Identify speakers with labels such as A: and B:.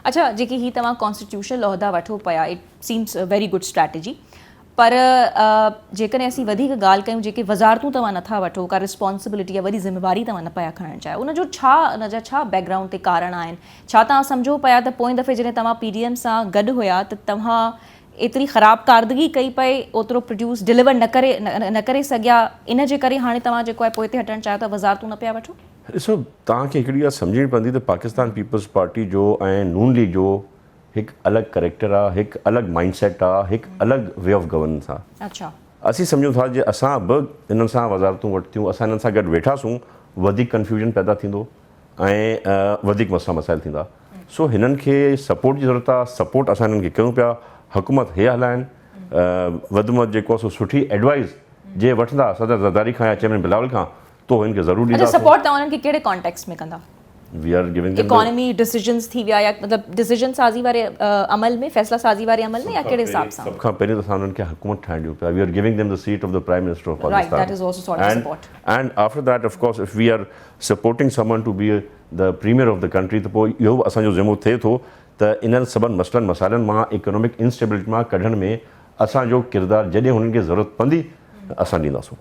A: اڇا جيڪي هي توهان ڪانسٽيٽيوشنل عهدا وٺو پيا it seems very good strategy پر جيڪڏهن اسين وڌيڪ ڳالهه ڪيون جيڪي وزارتون توهان نٿا وٺو ڪا رسپانسبلٽي يا وڏي ذميواري توهان نه پيا کڻڻ چاهيو ان جو ڇا ان جا ڇا بيڪ گرائونڊ تي ڪارڻ آهن ڇا توهان سمجهو پيا ته پوئين دفعي جڏهن توهان پي ڊي ايم سان گڏ هيا ته توهان ايتري خراب ڪاردگي ڪئي پئي اوترو پروڊيوس ڊليور نه ڪري نه ڪري سگهيا ان جي ڪري هاڻي توهان جيڪو آهي پوئتي هٽڻ چاهيو ٿا وزارتون نه پيا وٺو؟
B: ڏسو توهان کي هڪڙي ڳالهه سمجهڻي پوندي ته پاڪستان پيپلز پارٽي جو ۽ نون ليگ جو هڪ الڳ ڪريڪٽر آ هڪ الڳ مائنڊ سيٽ آ هڪ الڳ وي آف گورننس آ.
A: اڇا.
B: اسين سمجهون ٿا جي اسان به انهن سان وزارتون ورتيون اسان انهن سان گڏ ويٺاسون وڌيڪ ڪنفيوژن پيدا ٿيندو ۽ وڌيڪ مسئلا مسائل ٿيندا سو هنن کي سپورٽ جي ضرورت آ سپورٽ اسان هنن کي ڪيون پيا حڪومت هي هلائن وڌ ۾ وڌ جيڪو آ سو سٺي ايڊوائز جي وٺندا صدر زرداري کان يا چيئرمين بلاول کان تو هن کي ضرور
A: اڇا
B: ڏينداسون.
A: سپورٽ توهان انهن کي ڪهڙي ڪانٽيڪسٽ ۾ ڪندا؟
B: We are giving them the
A: economy decisions ٿي ويا يا مطلب ڊسيزن سازي واري عمل ۾ فيصلا سازي واري عمل ۾ يا ڪهڙي حساب سان؟
B: سڀ کان پهرين ته اسان انهن کي حڪومت ٺاهڻ ڏيون پيا we are giving them the seat of the prime minister of
A: right
B: Pakistan
A: that is also sort of
B: and
A: support.
B: And after that of course if we are supporting someone to be the premier of the country ته پوء اهو به اسان جو ذمو ٿئي ٿو ته انهن سڀن مسئلن مسائلن مان اڪنامڪ انسٽيبلٽي مان ڪڍڻ ۾ اسان جو ڪردار جڏهن هنن کي ضرورت پوندي اسان ڏينداسون.